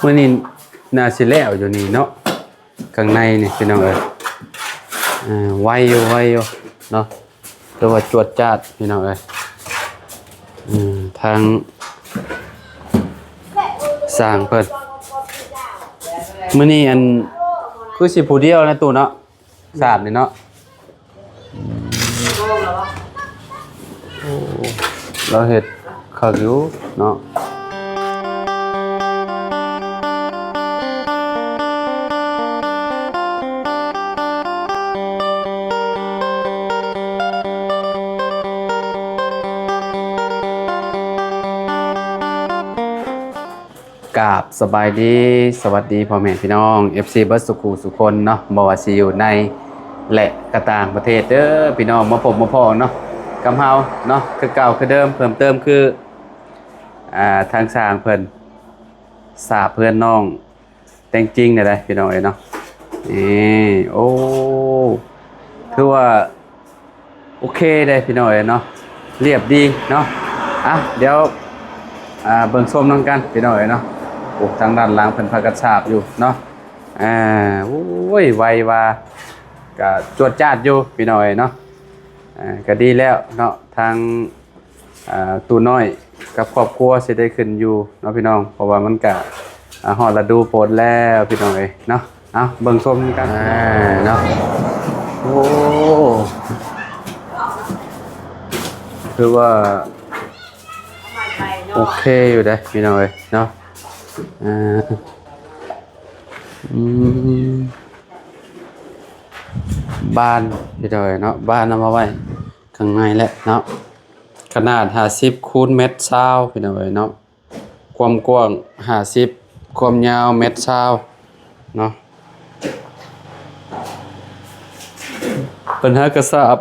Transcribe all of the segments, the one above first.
ມື້ນີ້ໜ້າຊິແລ້ວຢູ່ນີ້ເນາະ ຂ້າງໃນນີ້ພີ່ນ້ອງເອີຍ. ເອີ ໄວຢູ່ ໄວຢູ່ເນາະ ແຕ່ວ່າຈວດຈາດພີ່ນ້ອງເອີຍ. ເອີ ທາງຊ່າງເພິ່ນ ມື້ນີ້ອັນ ຄືຊິຜູ້ດຽວນະຕູ້ເນາະ ສາບນີ້ເນາະ. ໂອ້ ລາວເຮັດຄັກຢູ່ເນາະ. ກາບສະບາຍດີ ສະຫວັດດີພໍ່ແມ່ພີ່ນ້ອງ ເອັຟຊີ ເບິດສູ່ຄູ່ສູ່ຄົນເນາະ ບໍ່ວ່າຊິຢູ່ໃນ ແລະ ກະຕ່າງປະເທດເດີພີ່ນ້ອງ. ມາພົບມາພໍ້ເນາະ ກັບເຮົາເນາະ ຄືເກົ່າຄືເດີມ ເພີ່ມເຕີມຄື ອ່າ ທາງຊ່າງເພິ່ນສາບເຮືອນນ້ອງ ແຕ່ງຈິງໄດ້ ພີ່ນ້ອງເອີຍເນາະ. ນີ້ ໂອ້ ຖືວ່າໂອເຄເດ້ພີ່ນ້ອງເອີຍເນາະ ລຽບດີເນາະ. ອ່ະ ດຽວ ອ່າ ເບິ່ງຊົມນຳກັນພີ່ນ້ອງເອີຍເນາະ. ໂອ້ ທາງດ້ານຫຼັງເພິ່ນພາກັນສາບຢູ່ເນາະ. ອ່າ ໂອ້ຍ ໄວວ່າ ກະຈວດຈາດຢູ່ພີ່ນ້ອງເອີຍເນາະ. ອ່າ ກະດີແລ້ວເນາະ ທາງ ອ່າ ຕູ້ນ້ອຍກັບຄອບຄົວຊິໄດ້ຂຶ້ນຢູ່ເນາະພີ່ນ້ອງ ເພາະວ່າມັນກະ ອ່າ ຮອດລະດູຝົນແລ້ວພີ່ນ້ອງເອີຍເນາະ. ເອົາ ເບິ່ງຊົມກັນ ອ່າ ເນາະ. ໂອ້ ຖືວ່າໂອເຄຢູ່ເດ້ພີ່ນ້ອງເອີຍເນາະ. ອ່າ ອືມ ບານພີ່ນ້ອງເອີຍເນາະ ບານເອົາມາໄວ້ ຂ້າງໃນແຫຼະເນາະ. ຂະໜາດຫ້າສິບຄູນແມັດຊາວ ພີ່ນ້ອງເອີຍເນາະ. ຄວາມກວ້າງຫ້າສິບ ຄວາມຍາວແມັດຊາວເນາະ. ເພິ່ນຫາກະສາບ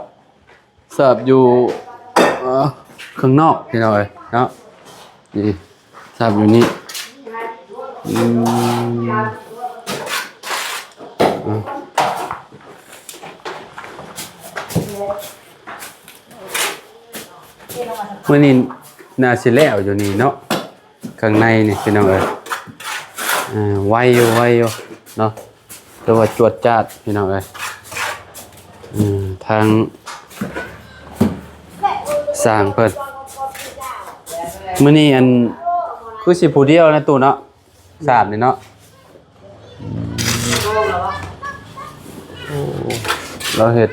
ສາບຢູ່ ເອີ ຂ້າງນອກພີ່ນ້ອງເອີຍເນາະ. ນີ້ ສາບຢູ່ນີ້ ອືມ ມື້ນີ້ໜ້າຊິແລ້ວຢູ່ນີ້ເນາະ ຂ້າງໃນນີ້ພີ່ນ້ອງເອີຍ. ເອີ ໄວຢູ່ ໄວຢູ່ເນາະ ແຕ່ວ່າຈວດຈາດພີ່ນ້ອງເອີຍ. ເອີ ທາງຊ່າງເພິ່ນ ມື້ນີ້ອັນ ຄືຊິຜູ້ດຽວນະຕູ້ເນາະ ສາບນີ້ເນາະ. ໂອ້ ລາວເຮັດ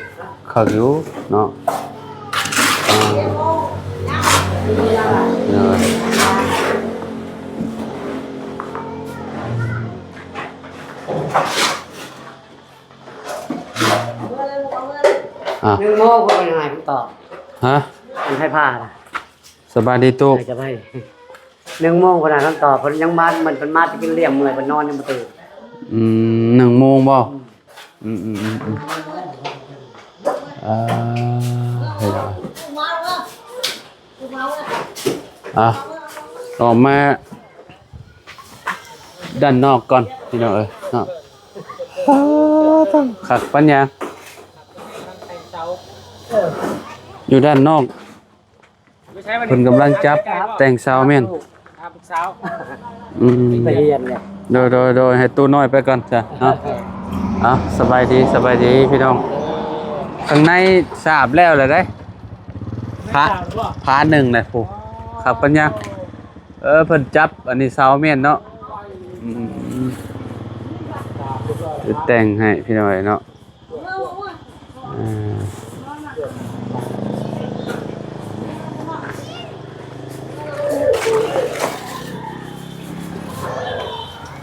ຄັກຢູ່ເນາະ. ອ່າ ອ່າ ໜຶ່ງໂມງເພິ່ນຫາຍຄຳຕອບ ຮະ ເປັນໃຜພານະ. ສະບາຍດີຕຸກ ສະບາຍ. ໜຶ່ງໂມງເພິ່ນໃຫ້ຄຳຕອບ ເພິ່ນຍັງມາ ມັນເພິ່ນມາແຕ່ກິນລ້ຽງ ເມື່ອຍເພິ່ນນອນຍັງບໍ່ຕື່ນ. ອືມ ໜຶ່ງໂມງບໍ່? ອືມ ອືມ ອືມ ອືມ ອ່າ ເຮັດຫຍັງ ອ່ະ ອອກມາດ້ານນອກກ່ອນ ພີ່ນ້ອງເອີຍເນາະ. ຄັກປານຫຍັງ ຢູ່ດ້ານນອກ ເພິ່ນກຳລັງຈັບແຕ່ງເສົາແມ່ນ. ອືມ ໄປຮຽນເນຍ. ໂດຍ ໂດຍ ໂດຍ ໃຫ້ຕູ້ນ້ອຍໄປກ່ອນຊະເນາະ. ເອົາ ສະບາຍດີ ສະບາຍດີພີ່ນ້ອງ. ຂ້າງໃນສາບແລ້ວແຫຼະເດ້ ພາ ພາໜຶ່ງແຫຼະ ໂອ້ ຄັກປັນຍາ. ເອີ ເພິ່ນຈັບອັນນີ້ເສົາແມ່ນເນາະ. ອືມ ແຕ່ງໃຫ້ພີ່ນ້ອງເນາະ. ເອີ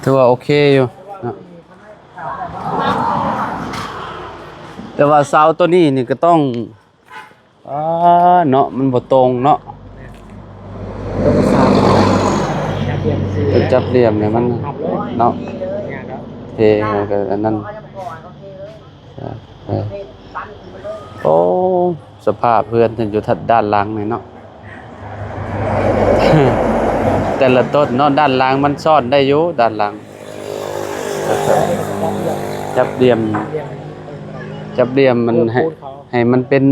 ຖືວ່າໂອເຄຢູ່ເນາະ ແຕ່ວ່າເສົາໂຕນີ້ນີ້ກໍຕ້ອງ ອ່າ ເນາະ ມັນບໍ່ຕົງເນາະ. ແມ່ນ ເປັນຈັບຫຼ່ຽມນີ້ມັນເນາະ ເທ ມັນກໍອັນນັ້ນ. ເອີ ໂອ້ ສະພາບເຮືອນເພິ່ນຢູ່ດ້ານຫຼັງນີ້ເນາະ ແຕ່ລະຕົ້ນເນາະ ດ້ານຫຼັງມັນຊ້ອນໄດ້ຢູ່ ດ້ານຫຼັງ ຈັບຫຼ່ຽມ ຈັບຫຼ່ຽມມັນໃຫ້ ໃຫ້ມັນເປັນ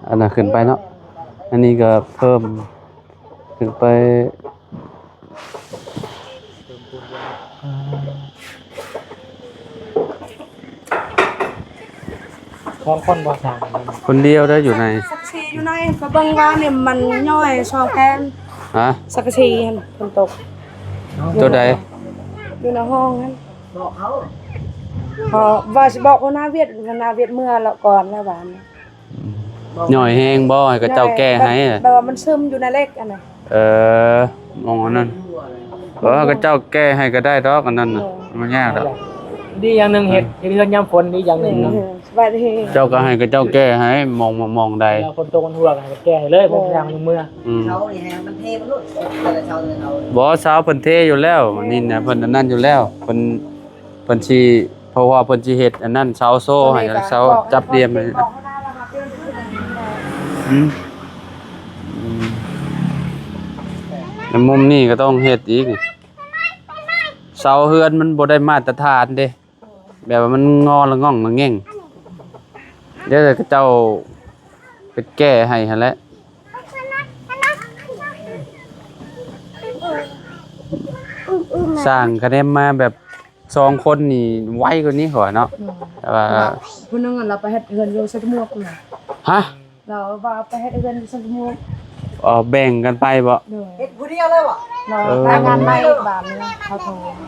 ອັນນັ້ນຂຶ້ນໄປເນາະ. ອັນນີ້ກໍເພີ່ມຂຶ້ນໄປ ສອງຄົນບໍ່ຊ່າງ ຄົນດຽວໄດ້ຢູ່ໃນ ສັງກະສີຢູ່ໃນ ໄປເບິ່ງວ່ານີ້ມັນຍ້ອຍສອງແຜ່ນ. ຮະ? ສັງກະສີຫັ້ນ ຝົນຕົກ. ໂຕໃດ? ຢູ່ໃນຫ້ອງຫັ້ນ. ບອກເຂົາ ເພາະວ່າຊິບອກຫົວໜ້າວຽກ ຫົວໜ້າວຽກເມືອລະກ່ອນລະວ່າ. ອືມ ຍ້ອຍແຮງບໍ່ ໃຫ້ເຂົາເຈົ້າແກ້ໃຫ້? ແບບວ່າມັນຊຶມຢູ່ໃນເຫຼັກອັນນັ້ນ. ເອີ ມອງອັນນັ້ນ ເອີ ເຂົາເຈົ້າແກ້ໃຫ້ກໍໄດ້ດອກ ອັນນັ້ນນະ ເອີ ມັນຍາກດອກ. ດີຢ່າງໜຶ່ງ ເຮັດ ເຮັດເຮືອນຍາມຝົນ ດີຢ່າງໜຶ່ງເນາະ. ເອີ ສະບາຍດີ. ເຈົ້າກໍໃຫ້ເຂົາເຈົ້າແກ້ໃຫ້ ມອງ ມອງໃດ ເວລາຝົນຕົກມັນຮົ່ວ ໃຫ້ເຂົາແກ້ໃຫ້ເລີຍ ເອີ ພວກຊ່າງເມືອ. ອືມ ເສົານີ້ໃຫ້ມັນເທມັນໂລດ ແຕ່ລະເສົານີ້ເຮົາ ບໍ່ ເສົາເພິ່ນເທຢູ່ແລ້ວ ນີ້ນະ ເພິ່ນອັນນັ້ນຢູ່ແລ້ວ ເພິ່ນ ເພິ່ນຊິ ເພາະວ່າເພິ່ນຊິເຮັດອັນນັ້ນ ເສົາໂຊໃຫ້ ເສົາຈັບຫຼ່ຽມໃຫ້. ອືມ ອືມ ແລ້ວມຸມນີ້ກໍຕ້ອງເຮັດອີກ. ເສົາເຮືອນມັນບໍ່ໄດ້ມາດຕະຖານເດ້ ແບບວ່າມັນງໍລະງ່ອງລະແງ່ງ. ດຽວເຂົາເຈົ້າໄປແກ້ໃຫ້ຫັ້ນແຫຼະ. ຊ່າງຄະແນນມາແບບ ສອງຄົນນີ້ໄວກວ່ານີ້ຂ້ອຍວ່າເນາະ. ອືມ ແຕ່ວ່າຜູ້ໜຶ່ງລາວໄປເຮັດເຮືອນຢູ່ໄຊຕະໝວກນະ. ຮະ? ລາວວ່າໄປເຮັດເຮືອນຢູ່ໄຊຕະໝວກ. ອໍ ແບ່ງກັນໄປບໍ? ໂດຍ ເຮັດຜູ້ດຽວເລີຍບໍ? ລາວ ເອີ ໄປງານໃໝ່ບາດນີ້ເຂົາໂທ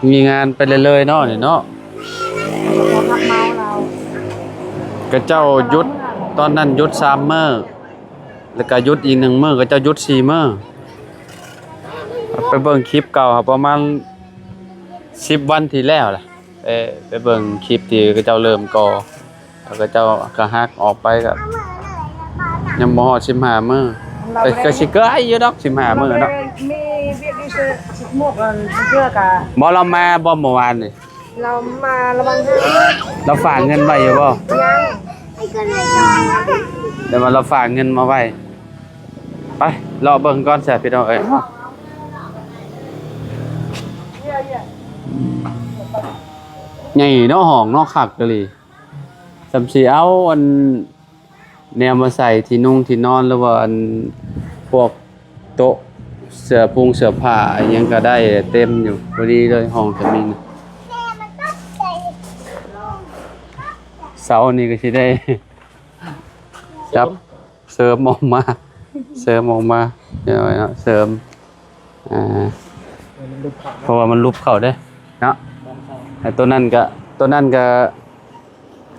ມີງານໄປເລື້ອຍໆເນາະ ນີ້ເນາະ. ເຂົາຮັບເໝົາລາວ ເຂົາເຈົ້າຢຸດ ຕອນນັ້ນຢຸດສາມມື້ ແລ້ວກໍຢຸດອີກໜຶ່ງມື້ ເຂົາເຈົ້າຢຸດສີ່ມື້. ໄປເບິ່ງຄລິບເກົ່າ ປະມານສິບວັນທີ່ແລ້ວລະ ໄປ ໄປເບິ່ງຄລິບທີ່ເຂົາເຈົ້າເລີ່ມກໍ່ ແລ້ວເຂົາເຈົ້າກໍຫັກອອກໄປ ກໍຍັງບໍ່ຮອດສິບຫ້າມື້. ກໍ ກໍຊິເກີນຢູ່ດອກ ສິບຫ້າມື້ເນາະ. ມີວຽກຢູ່ເຊ ໝວກອັນເທື່ອກະ ບໍ່ ລາວມາບໍ່ເມື່ອວານນີ້? ລາວມາລະວັງ ລາວຝາກເງິນໄວ້ຢູ່ບໍ່? ຍັງ ແຕ່ວ່າລາວຝາກເງິນມາໄວ້. ໄປເລາະເບິ່ງກ່ອນຊະ ພີ່ນ້ອງເອີຍເນາະ. ໃຫຍ່ເນາະ ຫ້ອງເນາະ ຄັກອີ່ຫຼີ. ສ່ຳຊິເອົາອັນ ແນວມາໃສ່ທີ່ນຸ່ງທີ່ນອນ ຫຼືວ່າອັນພວກໂຕະ ເສື້ອປຸງເສື້ອຜ້າອີ່ຫຍັງກໍໄດ້ ເຕັມຢູ່ ພໍດີເລີຍ ຫ້ອງກໍມີ. ເສົານີ້ກໍຊິໄດ້ຈັບເສີມອອກມາ ເສີມອອກມາ ເດີເນາະ ເສີມ ອ່າ ເພາະວ່າມັນຫຼຸບເຂົ້າເດ້ເນາະ. ແລ້ວໂຕນັ້ນກະ ໂຕນັ້ນກະ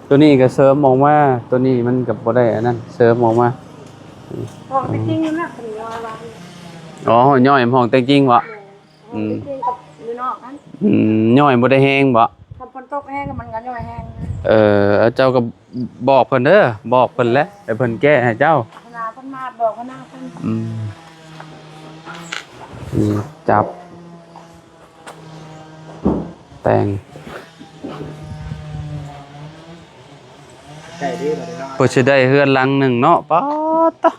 ໂຕນີ້ກະເສີມອອກມາ ໂຕນີ້ມັນກະບໍ່ໄດ້ອັນນັ້ນ ເສີມອອກມາ. ຫ້ອງແຕ່ກິ້ງນັ້ນນະ ເພິ່ນວ່າ ອໍ ຍ້ອຍຫ້ອງແຕ່ກິ້ງເບາະ? ແມ່ນ ອືມ ຫ້ອງແຕ່ກິ້ງກັບຢູ່ນອກຫັ້ນ. ອືມ ຍ້ອຍບໍ່ໄດ້ແຮງເບາະ? ຄັນຝົນຕົກແຮງມັນກະຍ້ອຍແຮງ. ເອີ ເຈົ້າກະ ບອກເພິ່ນເດີ ບອກເພິ່ນແຫຼະ ໃຫ້ເພິ່ນແກ້ໃຫ້ເຈົ້າ. ເວລາເພິ່ນມາບອກເພິ່ນນະເພິ່ນ. ອືມ ນີ້ຈັບແຕ່ງ ໃກ້ເດ້ບັດນີ້ເນາະ ເພື່ອຊິໄດ້ເຮືອນຫຼັງໜຶ່ງເນາະ. ປາດຕະ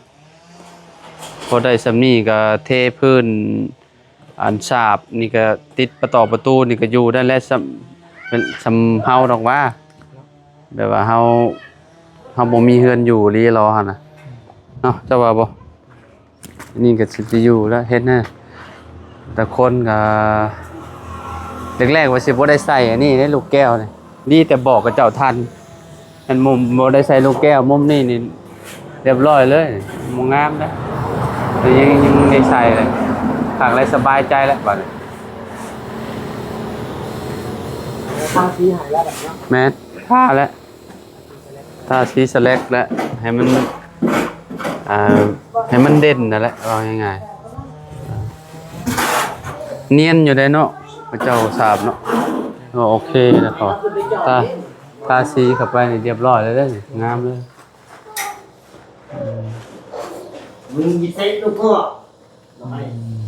ພໍໄດ້ສ່ຳນີ້ກະເທພື້ນ ອັນສາບນີ້ກະຕິດປະຕູ ປະຕູນີ້ກະຢູ່ນັ້ນແຫຼະ ສ່ຳ ເປັນສ່ຳເຮົາດອກວ່າ ແບບວ່າເຮົາ ເຮົາບໍ່ມີເຮືອນຢູ່ລີລໍຫັ້ນນະເນາະ ເຈົ້າວ່າບໍ່? ອັນນີ້ກະຊິໄດ້ຢູ່ແລ້ວ ເຮັດນະ ແຕ່ຄົນກະ ແລກໆວ່າຊິບໍ່ໄດ້ໃສ່ອັນນີ້ເດ້ ລູກແກ້ວນີ້ ດີແຕ່ບອກເຂົາເຈົ້າທັນ. ອັນມຸມບໍ່ໄດ້ໃສ່ລູກແກ້ວ ມຸມນີ້ນີ້ຮຽບຮ້ອຍເລີຍ ບໍ່ງາມແລ້ວ ແຕ່ຍັງ ຍັງໄດ້ໃສ່ເລີຍ ຄັກແລ້ວ ສະບາຍໃຈແລ້ວບາດນີ້. ທາສີໃຫ້ແລ້ວເນາະ? ແມ່ນ ທາແລ້ວ ທາສີສະແລັກແລ້ວ ໃຫ້ມັນ ອ່າ ໃຫ້ມັນເດັ່ນຫັ້ນແຫຼະ ເວົ້າງ່າຍໆ ນຽນຢູ່ເດ້ເນາະ ເຂົາເຈົ້າສາບເນາະ. ໂອເຄແລ້ວ ທາ ທາສີເຂົ້າໄປນີ້ຮຽບຮ້ອຍແລ້ວເດ້ ງາມເລີຍ. ອືມ ມຶງຊິເຕະລູກພໍ່ ໃຫ້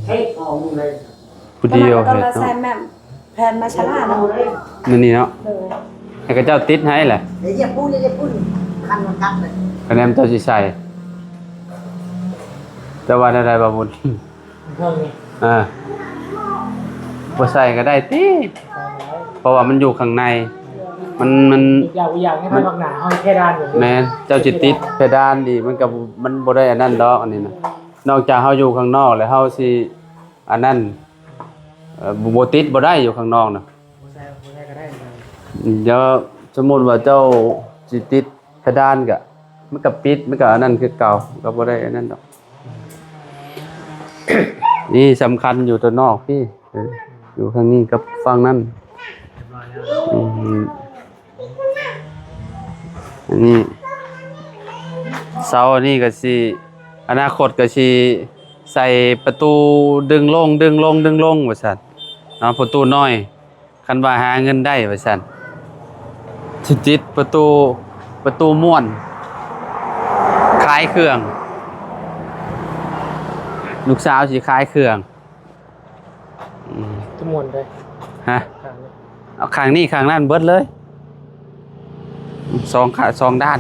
ເຕະພໍ່ມຶງເລີຍ ຜູ້ດຽວເຮັດເນາະ ໃສ່ແມ່ນແຜ່ນມາຊາລາເນາະ ແມ່ນນີ້ເນາະ. ໂດຍ ໃຫ້ເຂົາເຈົ້າຕິດໃຫ້ແຫຼະ ຢ່າຢຽບປູນ ຢ່າຢຽບປູນ ຄັນມັນກັດເລີຍ ຄະແນນເຈົ້າຊິໃສ່ ເຈົ້າວ່າແນວໃດ ບ່າວບຸນ? ເອີ ບໍ່ໃສ່ກໍໄດ້ຕິ ເພາະວ່າມັນຢູ່ຂ້າງໃນ ມັນ ມັນ ຢາກ ຢາກໃຫ້ມັນບັກໜາເຮົາເຮັດເພດານຢູ່. ແມ່ນ ເຈົ້າຊິຕິດເພດານນີ້ ມັນກໍ ມັນບໍ່ໄດ້ອັນນັ້ນດອກ ອັນນີ້ນະ ນອກຈາກເຮົາຢູ່ຂ້າງນອກແລ້ວ ເຮົາຊິອັນນັ້ນ ເອີ ບໍ່ ບໍ່ຕິດບໍ່ໄດ້ຢູ່ຂ້າງນອກນະ. ບໍ່ໃສ່ ບໍ່ໃສ່ກໍໄດ້. ດຽວສົມມຸດວ່າເຈົ້າຊິຕິດ ພະດານກະ ມັນກະປິດ ມັນກະອັນນັ້ນຄືເກົ່າ ມັນກະບໍ່ໄດ້ອັນນັ້ນດອກ. ນີ້ສຳຄັນຢູ່ຕົວນອກພີ້ ເອີ ຢູ່ທາງນີ້ກັບຝັ່ງນັ້ນ. ອືມ ອັນນີ້ ເສົາອັນນີ້ກະຊິ ອະນາຄົດກະຊິໃສ່ປະຕູດຶງລົງ ດຶງລົງ ດຶງລົງວ່າຊັ້ນເນາະ ປະຕູນ້ອຍ. ຄັນວ່າຫາເງິນໄດ້ວ່າຊັ້ນ ຊິຕິດປະຕູ ປະຕູມ້ວນ ຂາຍເຄື່ອງ ລູກສາວຊິຂາຍເຄື່ອງ. ອືມ ປະຕູມ້ວນເດ້. ຮະ? ຂ້າງນີ້ ເອົາຂ້າງນີ້ຂ້າງນັ້ນເບິດເລີຍ. ສອງຂາ ສອງດ້ານ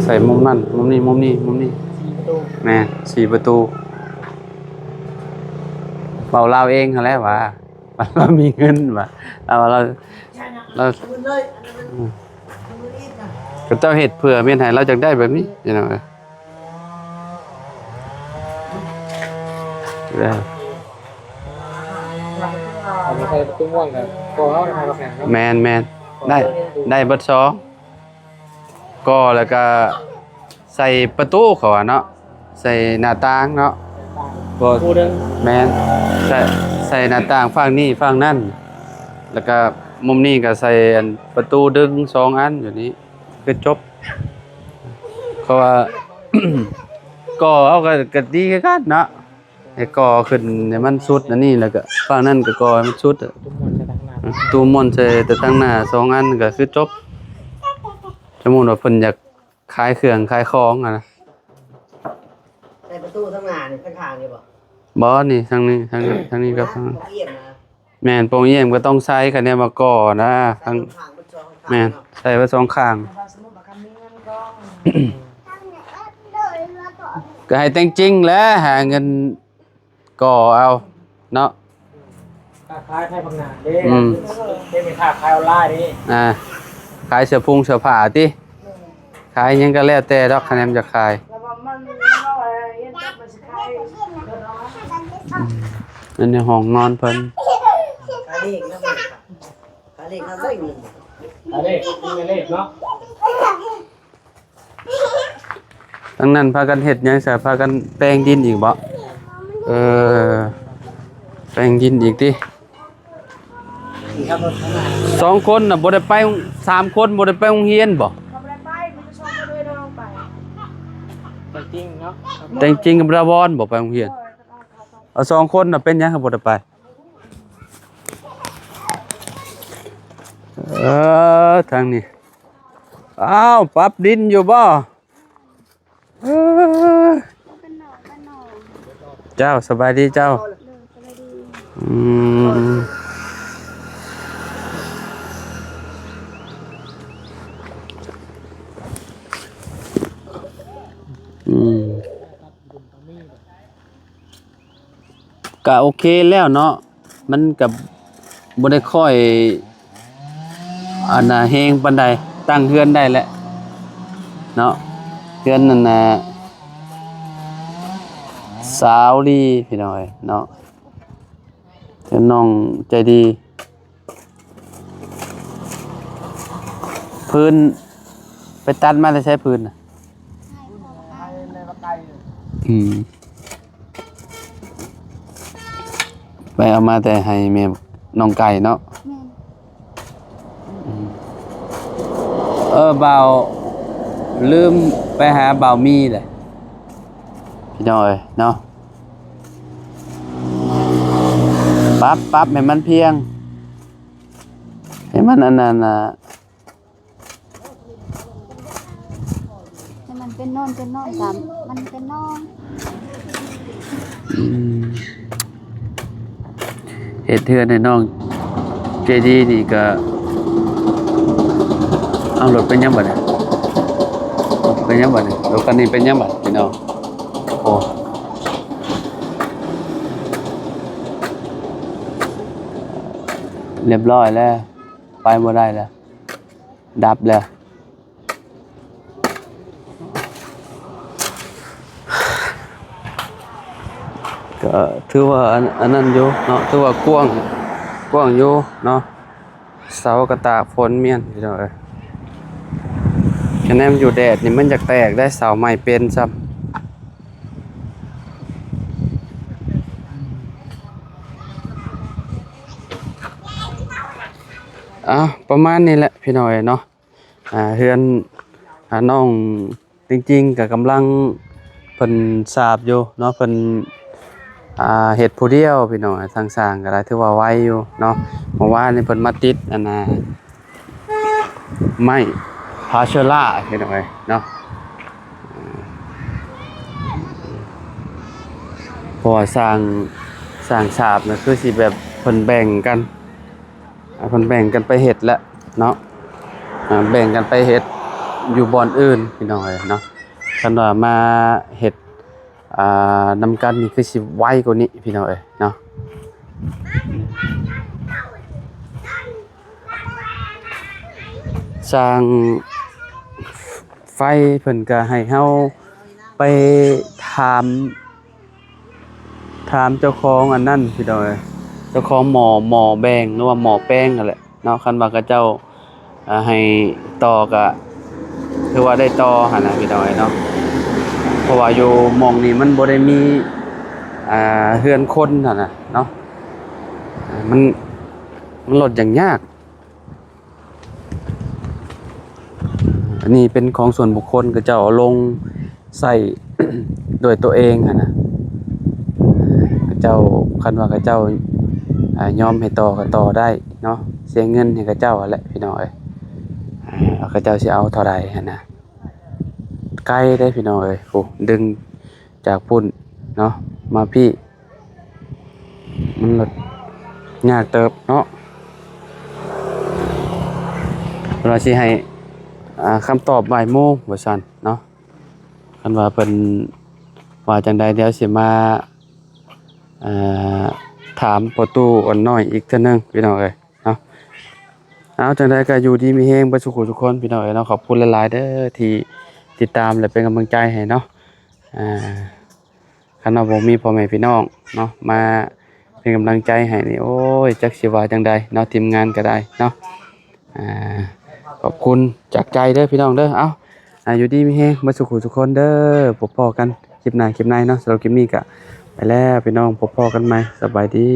ໃສ່ມຸມນັ້ນ ມຸມນີ້ ມຸມນີ້ ມຸມນີ້ ສີ່ປະຕູ. ແມ່ນ ສີ່ປະຕູ. ເວົ້າລາວເອງຫັ້ນແຫຼະວ່າ ວ່າລາວມີເງິນວ່າ ລາວ ລາວ ລາວ ອືມ ຂະເຈົ້າເຮັດເພື່ອແມ່ນໃຫ້ລາວຈັກໄດ້ແບບນີ້ ພີ່ນ້ອງເອີຍ. ເອີ ເອົາໄປໃສ່ປະຕູມ່ວນກັນ ກໍເອົາໃຫ້ເຂົາແຂງເນາະ. ແມ່ນໆ ໄດ້ ໄດ້ເບິດສອງ ກໍແລ້ວກໍໃສ່ປະຕູ ເຂົາວ່າເນາະ ໃສ່ໜ້າຕ່າງເນາະ. ກໍ ປະຕູດຶງ. ແມ່ນ ໃສ່ ໃສ່ໜ້າຕ່າງຝັ່ງນີ້ຝັ່ງນັ້ນ ແລ້ວກໍມຸມນີ້ກໍໃສ່ອັນປະຕູດຶງສອງອັນຢູ່ນີ້ ຄືຈົບ. ເພາະວ່າ ກໍເອົາກໍ ກໍດີຄືກັນເນາະ ໃຫ້ກໍ່ຂຶ້ນໃຫ້ມັນສຸດອັນນີ້ ແລ້ວກໍຝັ່ງນັ້ນກໍກໍ່ໃຫ້ມັນສຸດ. ປະຕູມ້ວນໃສ່ທາງໜ້າ ປະຕູມ້ວນໃສ່ແຕ່ທາງໜ້າສອງອັນກໍຄືຈົບ. ສົມມຸດວ່າເພິ່ນຢາກຂາຍເຄື່ອງຂາຍຂອງຫັ້ນນະ. ໃສ່ປະຕູທາງໜ້ານີ້ທາງຂ້າງນີ້ບໍ່? ບໍ່ ນີ້ທາງນີ້ ທາງນີ້ ທາງນີ້ກັບທາງນັ້ນ. ແມ່ນ ໂປ່ງຢ້ຽມກໍຕ້ອງໃສ່ ຄັນແນວວ່າກໍ່ນະ ທາງ ແມ່ນ ໃສ່ໄວ້ສອງຂ້າງ. ກໍໃຫ້ແຕ່ງຈິງແຫຼະ ຫາເງິນກໍ່ເອົາເນາະ. ຄ້າຂາຍໄທບັກໜາເດ້. ອືມ ເດ້ ມີຄ້າຂາຍອອນລາຍເດ້. ອ່າ ຂາຍເສື້ອຜຸງເສື້ອຜ້າຕິ ຂາຍຫຍັງກໍແລ້ວແຕ່ດອກ ຄັນແມ່ນຢາກຂາຍ. ອືມ ອັນນີ້ຫ້ອງນອນເພິ່ນ. ຂາຍເລກນະ ຂາຍເລກນະ ເລີກເງິນ ຂາຍເລກ ຂາຍເລກເນາະ. ທາງນັ້ນພາກັນເຮັດຫຍັງຊະ? ພາກັນແປງດິນອີກບໍ? ເອີ ແປງດິນອີກຕິ? ສອງຄົນນະບໍ່ໄດ້ໄປ ສາມຄົນບໍ່ໄດ້ໄປໂຮງຮຽນບໍ? ເຂົາບໍ່ໄດ້ໄປ ມີແຕ່ສອງຄົນເດີນທາງໄປ. ແຕ່ງຈິງເນາະ ແຕ່ງຈິງກັບລາວອນບໍ່ໄປໂຮງຮຽນ? ເອົາ ສອງຄົນນະເປັນຫຍັງຄືບໍ່ໄດ້ໄປ? ເອີ ທາງນີ້ ອ້າວ ປັບດິນຢູ່ບໍ່? ເອີ ເຈົ້າ ສະບາຍດີເຈົ້າ. ອືມ ອືມ. ກະໂອເຄແລ້ວເນາະ ມັນກະບໍ່ໄດ້ຄ່ອຍ ອັນນ່າ ແຮງປານໃດ ຕັ້ງເຮືອນໄດ້ແລ້ວເນາະ. ເຮືອນນັ້ນນະ ສາວລີ ພີ່ນ້ອງເອີຍເນາະ ເຮືອນນ້ອງໃຈດີ. ພື້ນ ໄປຕັດມາແຕ່ໃສພື້ນນະ? ອືມ ໄປເອົາມາແຕ່ໄຮ່ແມ່ນ້ອງໄກ່ເນາະ. ແມ່ນ. ອືມ ເອີ ບ່າວ ລືມໄປຫາບ່າວມີແຫຼະ ພີ່ນ້ອງເອີຍເນາະ. ປັບ ປັບໃຫ້ມັນພຽງ ໃຫ້ມັນອັນນັ້ນນະ ໃຫ້ມັນເປັນນອນເປັນນອນຕາມ ມັນເປັນນອນ. ອືມ ເຮັດເຮືອນໃຫ້ນ້ອງໃຈດີນີ້ກະ ເອົາ ລົດເປັນຫຍັງບັດນີ້? ເປັນຫຍັງບັດນີ້? ລົດຄັນນີ້ເປັນຫຍັງບັດ ພີ່ນ້ອງ? ໂອ້ ຮຽບຮ້ອຍແລ້ວ ໄປບໍ່ໄດ້ແລ້ວ ດັບແລ້ວ. ກໍຖືວ່າອັນ ອັນນັ້ນຢູ່ເນາະ ຖືວ່າກວ້າງ ກວ້າງຢູ່ເນາະ. ເສົາກໍຕາກຝົນມ້ຽນ ພີ່ນ້ອງເອີຍ. ຄະແນນຢູ່ແດດນີ້ມັນຢາກແຕກໄດ໋ ເສົາໄມ້ເປັນຊ້ຳ. ອ່າ ປະມານນີ້ແຫຼະ ພີ່ນ້ອງເອີຍເນາະ. ອ່າ ເຮືອນ ອ່າ ນ້ອງ ຈິງໆ ກໍກຳລັງ ເພິ່ນສາບຢູ່ເນາະ ເພິ່ນ ອ່າ ເຮັດຜູ້ດຽວ ພີ່ນ້ອງ. ທາງຊ່າງກໍໄດ້ ຖືວ່າໄວຢູ່ເນາະ. ເມື່ອວານນີ້ເພິ່ນມາຕິດ ອັນນ່າ ໄມ້ພາເຊີລາ ພີ່ນ້ອງເອີຍເນາະ. ເພາະວ່າຊ່າງ ຊ່າງສາບນະ ຄືຊິແບບເພິ່ນແບ່ງກັນ ອ່າ ເພິ່ນແບ່ງກັນໄປເຮັດແຫຼະເນາະ. ອ່າ ແບ່ງກັນໄປເຮັດຢູ່ບ່ອນອື່ນ ພີ່ນ້ອງເອີຍເນາະ. ຄັນວ່າມາເຮັດ ອ່າ ນຳກັນນີ້ຄືຊິໄວກວ່ານີ້ ພີ່ນ້ອງເອີຍເນາະ. ຊ່າງໄຟເພິ່ນກໍໃຫ້ເຮົາໄປຖາມ ຖາມເຈົ້າຂອງອັນນັ້ນ ພີ່ນ້ອງເອີຍ ເຈົ້າຂອງໝໍ້ ໝໍ້ແບ່ງ ຫຼືວ່າໝໍ້ແປງຫັ້ນແຫຼະເນາະ. ຄັນວ່າເຂົາເຈົ້າ ອ່າ ໃຫ້ຕໍ່ກະຖືວ່າໄດ້ຕໍ່ຫັ້ນນະ ພີ່ນ້ອງເອີຍເນາະ. ເພາະວ່າຢູ່ໝ່ອງນີ້ມັນບໍ່ໄດ້ມີ ອ່າ ເຮືອນຄົນຫັ້ນນະເນາະ. ອ່າ ມັນ ມັນລົດຫຍັງຍາກ. ອັນນີ້ເປັນຂອງສ່ວນບຸກຄົນ ເຂົາເຈົ້າເອົາລົງໃຊ້ ດ້ວຍຕົວເອງຫັ້ນນະ. ເຂົາເຈົ້າ ຄັນວ່າເຂົາເຈົ້າ ອ່າ ຍອມໃຫ້ຕໍ່ກໍຕໍ່ໄດ້ເນາະ ເສຍເງິນໃຫ້ເຂົາເຈົ້າຫັ້ນແຫຼະ ພີ່ນ້ອງເອີຍ. ອ່າ ເຂົາເຈົ້າຊິເອົາເທົ່າໃດຫັ້ນນະ. ໄກເດ້ ພີ່ນ້ອງເອີຍ ໂອ້ ດຶງຈາກພຸ້ນເນາະ ມາພີ້ ມັນລະຍາກເຕີບເນາະ. ເພິ່ນວ່າຊິໃຫ້ ອ່າ ຄຳຕອບບ່າຍໂມງວ່າຊັ້ນເນາະ. ຄັນວ່າເພິ່ນວ່າຈັ່ງໃດ ດຽວຊິມາ ອ່າ ຖາມພໍ່ຕູ້ອ້ນນ້ອຍອີກເທື່ອໜຶ່ງ ພີ່ນ້ອງເອີຍເນາະ. ເອົາ ຈັ່ງໃດກໍຢູ່ດີມີແຮງເບິດສູ່ຜູ້ສູ່ຄົນ ພີ່ນ້ອງເອີຍເນາະ. ຂອບຄຸນຫຼາຍໆເດີ ທີ່ຕິດຕາມ ແລະ ເປັນກຳລັງໃຈໃຫ້ເນາະ. ອ່າ ຄັນວ່າບໍ່ມີພໍ່ແມ່ພີ່ນ້ອງເນາະ ມາເປັນກຳລັງໃຈໃຫ້ນີ້ ໂອ້ຍ ຈັກຊິວ່າຈັ່ງໃດເນາະ ທີມງານກໍໄດ້ເນາະ. ອ່າ ຂອບຄຸນຈາກໃຈເດີ ພີ່ນ້ອງເດີ. ເອົາ ອ່າ ຢູ່ດີມີແຮງເບິດສູ່ຜູ້ສູ່ຄົນເດີ. ພົບພໍ້ກັນຄລິບໜ້າຄລິບໃນເນາະ. ສຳລັບຄລິບນີ້ກໍໄປແລ້ວ ພີ່ນ້ອງ ພົບພໍ້ກັນໃໝ່. ສະບາຍດີ.